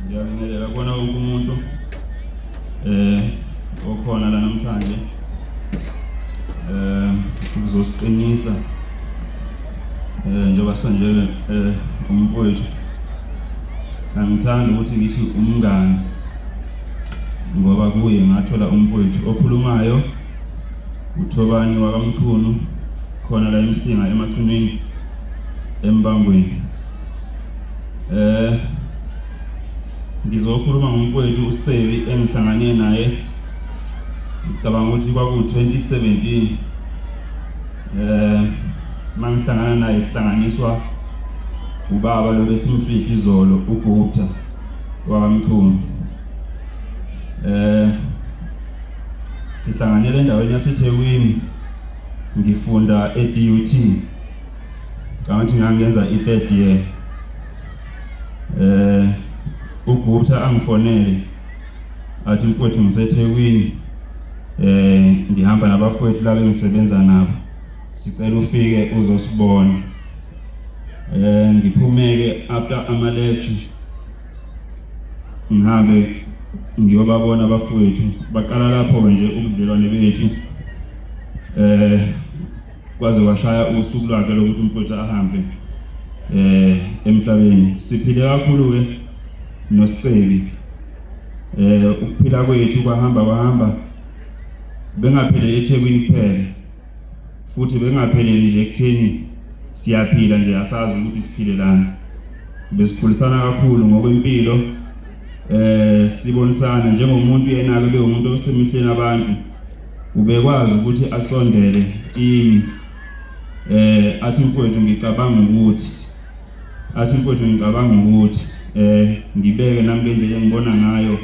Ngiyabingelela kubona wonke umuntu okhona la namhlanje ukuzosiqinisa njengoba sanje umfowethu angithandi ukuthi ngithi umngani ngoba kuye ngathola umfowethu okhulumayo uThobani wakaMchunu khona la eMsinga eMachunwini eMbangweni. Ngizokhuluma ngomfowethu uSicebi engihlangane naye, ngicabanga ukuthi kwaku-2017. Mangihlangana naye sihlanganiswa ubaba lo besimfihla izolo, uGupta wakaMchunu. Sihlanganele endaweni yaseThekwini, ngifunda e-DUT, ngathi ngangenza i-third year. uGupta angifonele athi mfowethu ngiseThekwini, ngihamba nabafowethu laba engisebenza nabo, sicela ufike uzosibona. Ngiphumeke after ama lecture ngihambe ngiyobabona abafowethu. Baqala lapho nje ubudlelwane bethu, kwaze kwashaya usuku lwakhe lokuthi umfowethu ahambe emhlabeni. Siphile kakhulu ke noSicebi, ukuphila kwethu kwahamba kwahamba, bengapheleli eThekwini kuphela, futhi bengapheleli nje ekutheni siyaphila nje, asazi ukuthi siphilelani. Besikhulisana kakhulu ngokwempilo, sibonisana njengomuntu yena-ke bewumuntu osemihleni abantu, ubekwazi ukuthi asondele kimi, athi mfowethu ngicabanga ukuthi, athi mfowethu ngicabanga ukuthi ngibeke nami ngendlela engibona ngayo,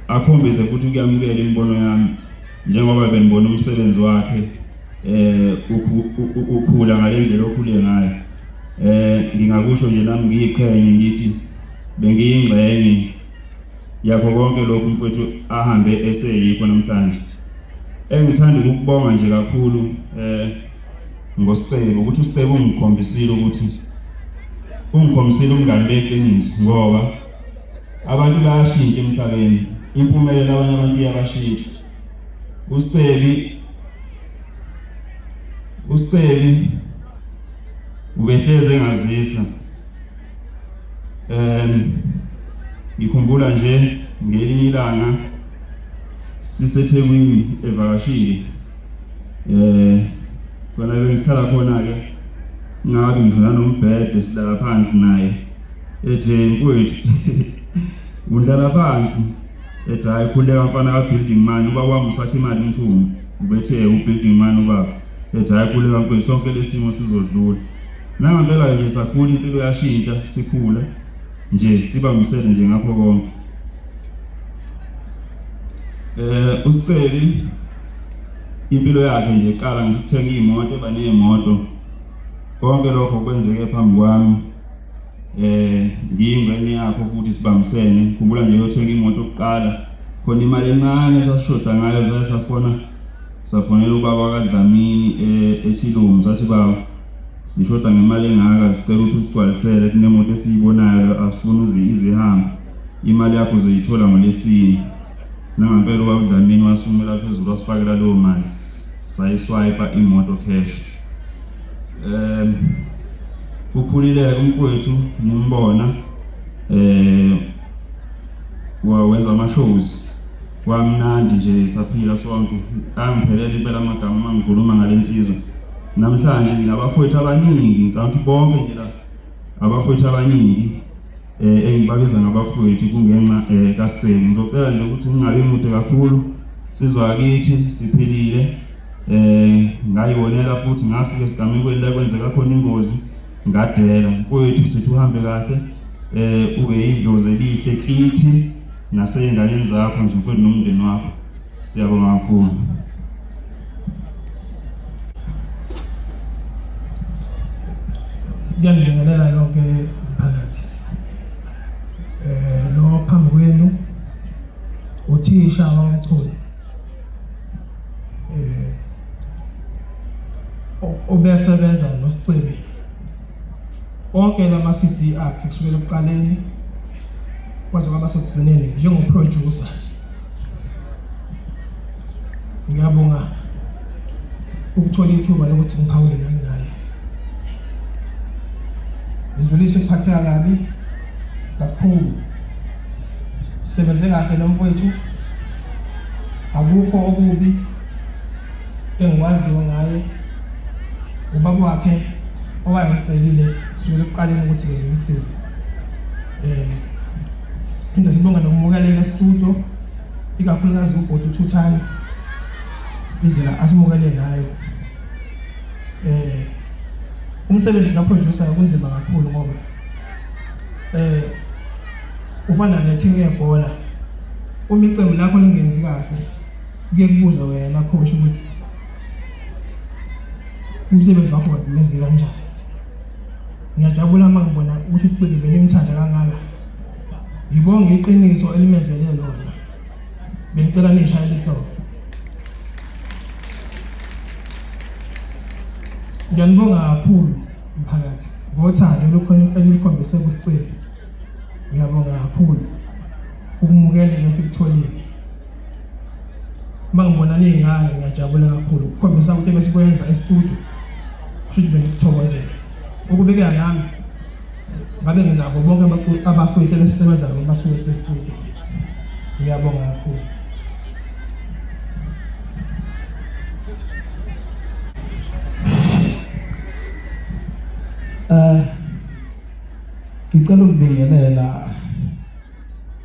akhombise futhi ukuyamukela imibono yami njengoba benibona umsebenzi wakhe ukhula ngale ndlela okhule ngayo. Ngingakusho nje nami ngiyiqhenye ngithi bengiyingxenye yakho konke lokhu mfowethu ahambe eseyikho namhlanje. Engithanda ukukubonga nje kakhulu ngoSicebi ukuthi uSicebi ungikhombisile ukuthi ungikhombisile umngani beqiniso, ngoba abantu bayashintsha emhlabeni, impumelelo abanye abantu iyabashintsha. USicebi ubehlezi engazisa. Ngikhumbula nje ngelinye ilanga siseThekwini evakashile, khona bengihlala khona ke, singabi ngisho nanombhede, silala phansi naye, ethi mfowethu undlala phansi, ethi hayi khuleka mfana ka-building man, ubaba wami usakha imali Mchunu, ubethe u-building man ubaba, ethi hayi khuleka mfowethu, sonke lesimo sizodlula. Nangempela nje sakhula, impilo yashintsha, sikhula nje sibambisene nje ngakho konke. USicebi impilo yakhe nje qala ngisho ukuthenga iy'moto, eba ney'moto, konke lokho kwenzeke phambi kwami. Ngiyingxenye yakho futhi sibambisene. Khumbula nje yothenga imoto kuqala, khona imali encane esasishoda ngayo, saye safona safonela ubaba kaDlamini eThilungu, sathi baba sishoda ngemali engaka, sicela ukuthi usigcwalisele, kunemoto esiyibonayo asifuni uze izihambe, imali yakho uzoyithola ngoLwesine. Nangampela ubaba uDlamini wasumela phezulu wasifakela leyo mali, sayiswipe imoto cash. Ukhulile umfowethu nimbona, wawenza ama shows kwamnandi nje, saphila sonke. Angiphelele impela amagama uma ngikhuluma ngale nsizwa namhlanje. Nginabafowethu abaningi, ngicabanga ukuthi bonke nje la abafowethu abaningi engibabiza ngabafowethu kungenxa kaSicebi. Ngizocela nje ukuthi ngingabi mude kakhulu, nsizwa yakithi siphilile. Ngayibonela futhi ngafika esigamekweni la kwenzeka khona ingozi, ngadela. Mfowethu sithi uhambe kahle, ube yidlozi elihle kithi nasey'nganeni zakho nje mfowethu nomndeni wakho. Siyabonga kakhulu. Ngiyanibingelela nonke mphakathi. Lo phambi kwenu uthisha wamchunu obesebenza noSicebi. Onke lama CV akhe kusukela ekuqaleni Kwaze kwaba sekugcineni njengoproducer. Ngiyabonga ukuthola ithuba lokuthi ngiphawule nami ngaye. Ngidlulise ukuphatheka kabi kakhulu. Sebenze kahle nomfowethu. Akukho okubi engikwaziyo ngaye. Ubaba wakhe owayengicelile kusukela ekuqaleni ukuthi ngimsize. Siphinde sibonge nomukeleka estudio ikakhulukazi ubhuti uThuthani indlela asimukele ngayo. Umsebenzi ka-producer kunzima kakhulu ngoba ufana ne-team yebhola, uma iqembu lakho lingenzi kahle kuye kubuze wena coach ukuthi umsebenzi wakho kade wenze kanjani. Ngiyajabula uma ngibona ukuthi uSicebi benimthanda kangaka. Ngibonga iqiniso elimenzele lona. Bengicela nishayele ihlombe. Ngiyanibonga kakhulu mphakathi ngothando enilikhombise kuSicebi. Ngiyabonga kakhulu ukumukeleka esikutholile. Uma ngibona niy'ngane ngiyajabula kakhulu ukukhombisa ukuthi ebesikwenza estudio kusho ukuthi bengikuthokozela. Ukubekela nami ngabe nginabo bonke abafowethu ebesisebenza nabo basuke sestudio. Ngiyabonga kakhulu. Ngicela ukubingelela,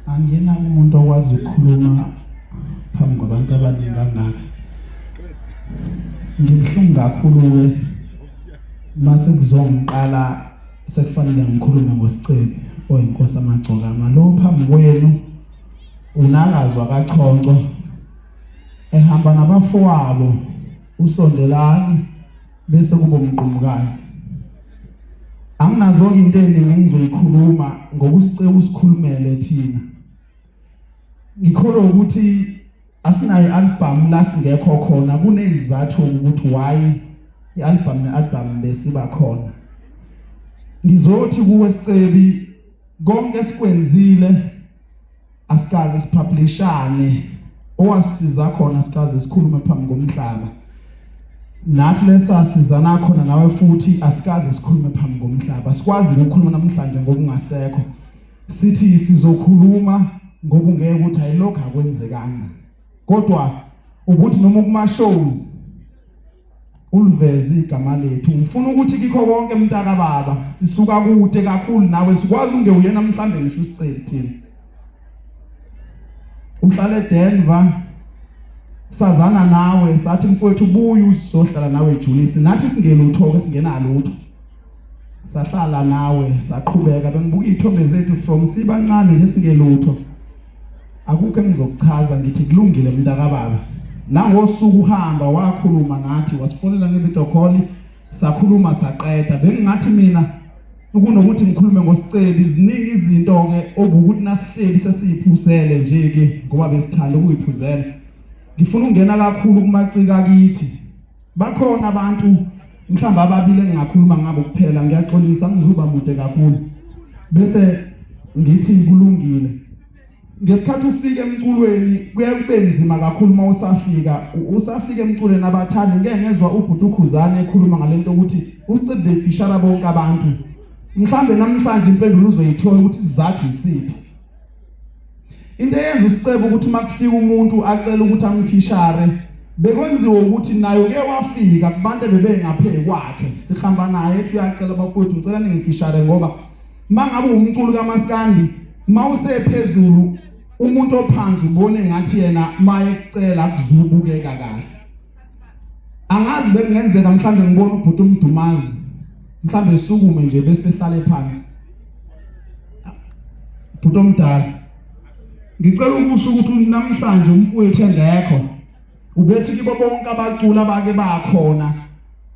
angiyena umuntu okwazi ukukhuluma phambi kwabantu abaningi kangaka. Ngibuhlungu kakhulu-ke mase kuzongiqala sekufanele ngikhulume ngoSicebi oyinkosi amagcokama lo phambi kwenu unakazwa kaChonco ehamba nabafowabo uSondelani bese kuba umgqumukazi. Anginazo into eningi engizoyikhuluma ngokusicela usikhulumele thina. Ngikholwa ukuthi asinayo i-album la singekho khona, kunezizathu ukuthi why i-album ne-album besiba khona. Ngizothi kuwe Sicebi, konke esikwenzile asikaze sipublishane, owasisiza khona sikaze sikhulume phambi komhlaba, nathi lesasizana khona nawe futhi asikaze sikhulume phambi komhlaba. Sikwazi ukukhuluma namhlanje ngokungasekho, sithi sizokhuluma ngoba ungeke ukuthi ayilokho akwenzekanga, kodwa ukuthi noma kuma shows uliveze igama lethu. Ngifuna ukuthi kikho konke mntaka baba, sisuka kude kakhulu nawe, sikwazi ungewuyena mhlambe ngisho uSicebi thina. Uhlala eDenver, sazana nawe sathi mfowethu buya uzohlala nawe eJunisi, nathi singelutho ke singenalutho, sahlala nawe saqhubeka. Bengibuka iy'thombe zethu from sibancane nje singelutho. Akukho engizokuchaza, ngithi kulungile mntakababa. Nangosuku uhamba wakhuluma nathi, wasifonela nge-video call, sakhuluma saqeda. Bengingathi mina kunokuthi ngikhulume ngoSicebi, ziningi izinto-ke okuwukuthi nasihleli sesiyiphuzele nje-ke ngoba besithanda ukuyiphuzela. Ngifuna ukungena kakhulu kumaciko akithi. Bakhona abantu mhlawumbe ababili engingakhuluma ngabo kuphela, ngiyaxolisa ngizuba mude kakhulu. Bese ngithi kulungile. Ngesikhathi ufika emculweni kuye kube nzima kakhulu uma usafika usafika emculweni abathandi. Ngeke ngezwa ubhuti uKhuzane ekhuluma ngalento ukuthi uSicebi befishara bonke abantu. Mhlambe namhlanje impendulo uzoyithola ukuthi isizathu isiphi. Into eyenza uSicebi ukuthi makufika umuntu acela ukuthi amfishare bekwenziwe ukuthi naye uke wafika kubantu ebebengaphe kwakhe, sihamba naye ethi uyacela bafowethu ngicela ningifishare, ngoba mangabe umculo kaMaskandi mawusephezulu umuntu ophansi ubone ngathi yena maye kucela kuzubukeka kahle. Angazi bekungenzeka mhlambe ngibona ubhuti uMdumazi mhlambe esukume nje bese ehlale phansi. Bhuti omdala, ngicela ukusho ukuthi namhlanje umfowethu engekho ubethi kibo bonke abaculi abake bakhona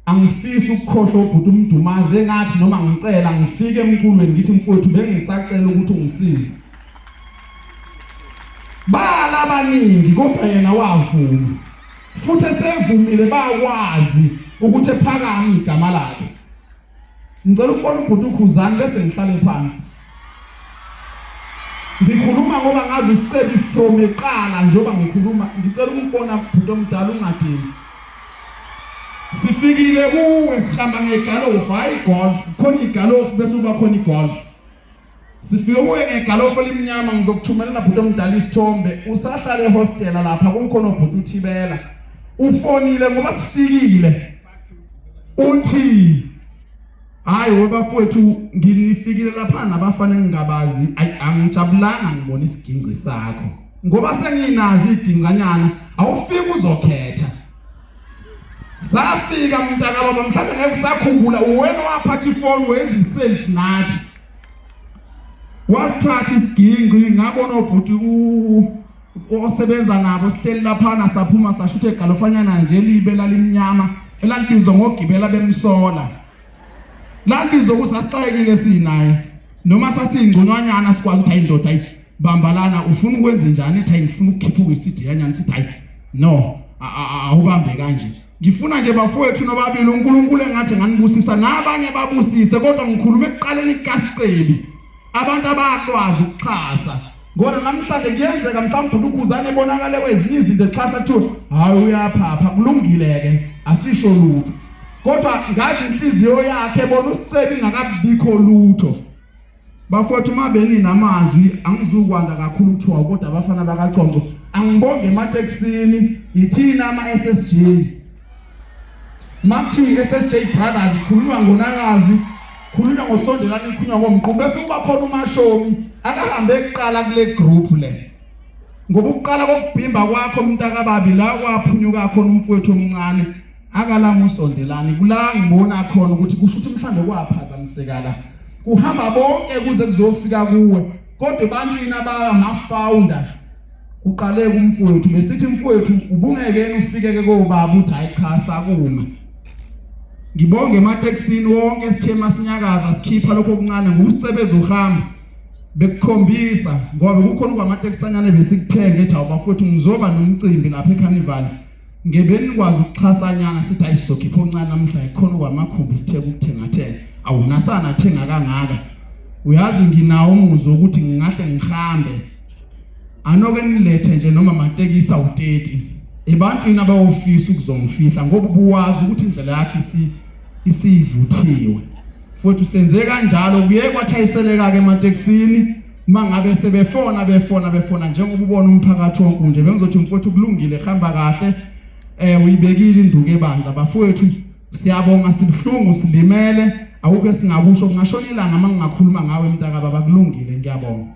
angifisi ukukhohlwa ubhuti uMdumazi, engathi noma ngicela ngifike emculweni ngithi mfowethu bengisacela ukuthi ungisize. Bala abaningi kodwa yena wavuma, futhi esevumile bakwazi ukuthi ephakame igama lakhe. Ngicela ukubona ubhuti uKhuzani bese ngihlale phansi. Ngikhuluma ngoba ngazi isicebi from eqala njengoba ngikhuluma ngicela ukubona bhuti omdala ungadini. Sifikile kuwe sihamba ngegalofu hayi golf khona igalofu bese uba khona igolf. Sifike kuwe ngegalofu elimnyama ngizokuthumelela bhuti omdala isithombe usahlala ehostela lapha kukhona ubhuti uthibela. Ufonile ngoba sifikile. Uthi Hayi webafowethu nginifikile lapha nabafana engingabazi ayi angijabulanga ngibona isigingci sakho ngoba senginazi igingcanyana awufiki uzokhetha safika mntaka baba mhlawumbe ngeke usakhumbula uwena waphatha ifoni wenza iself nathi wasithatha isigingci ngabona obhuti osebenza nabo sihleli laphana saphuma sashutha egalofanyana nje elibe lalimnyama elalibizwa ngogibela bemsola lalibizwa ukuthi sasixakekile sinaye noma sasiyingconwanyana sikwazi ukuthi hayi ndoda hayi bambalana ufuna ukwenze njani ethi hayi ngifuna ukukhiphuka isidiyanyana sithi hayi no awubambe kanje ngifuna nje bafowethu nobabili uNkulunkulu engathi nganibusisa nabanye babusise kodwa ngikhuluma ekuqaleni kukaSicebi abantu abakwazi ukuxhasa ngoba namhlanje kuyenzeka mhlawumbe ukhuzane ebonakale kwezinye izinto exhasa kuthiwa hayi uyaphapha kulungile ke asisho lutho kodwa ngazi inhliziyo yakhe bona usicebi ingakabikho lutho bafowethu uma beninamazwi angizukwanda kakhulu kuthiwa kodwa abafana bakaconco angibonge ematekisini yithina ama-ssj Makuthi SSJ Brothers khulunywa ngonakazi khulunywa ngosondelani khulunywa ngomqu bese kuba khona uMashomi akahambe kuqala kule group le ngoba ukuqala kokubhimba kwakho mntakababi la kwaphunyuka khona umfowethu omncane akalanga usondelani kula ngibona khona ukuthi kusho ukuthi mhlawumbe kwaphazamiseka la kuhamba bonke kuze kuzofika kuwe kodwa ebantwini abangama-founder Uqale kumfowethu besithi mfowethu ubungeke ufikeke kobaba uthi hayi cha sakuma. Ngibonge ematekisini wonke sithe masinyakaza sikhipha lokho okuncane ngusicebeza uhamba bekukhombisa ngoba kukhona kwamatekisanyana besikuthenga ethi awu bafowethu ngizoba nomcimbi lapha ecarnival ngebe nikwazi ukuxhasanyana sithi hayi sizokhipha oncane namhla ikhona kwamakhumbi sithe ukuthengathenga awunasana thenga kangaka uyazi nginawo umuzwa ukuthi ngingahle ngihambe anoke nilethe nje noma matekisi awu-30 ebantwini abayofisa ukuzongifihla ngoba ubuwazi ukuthi indlela yakhe isivuthiwe futhi usenze kanjalo kuye kwathayiseleka-ke ematekisini uma ngabe sebefona befona befona njengoba ubona umphakathi wonke nje bengizothi mfowethu kulungile hamba kahle eh uyibekile induku ebandla bafowethu siyabonga sibuhlungu silimele awukho esingakusho kungashona ilanga uma ngingakhuluma ngawe mntaka baba kulungile ngiyabonga.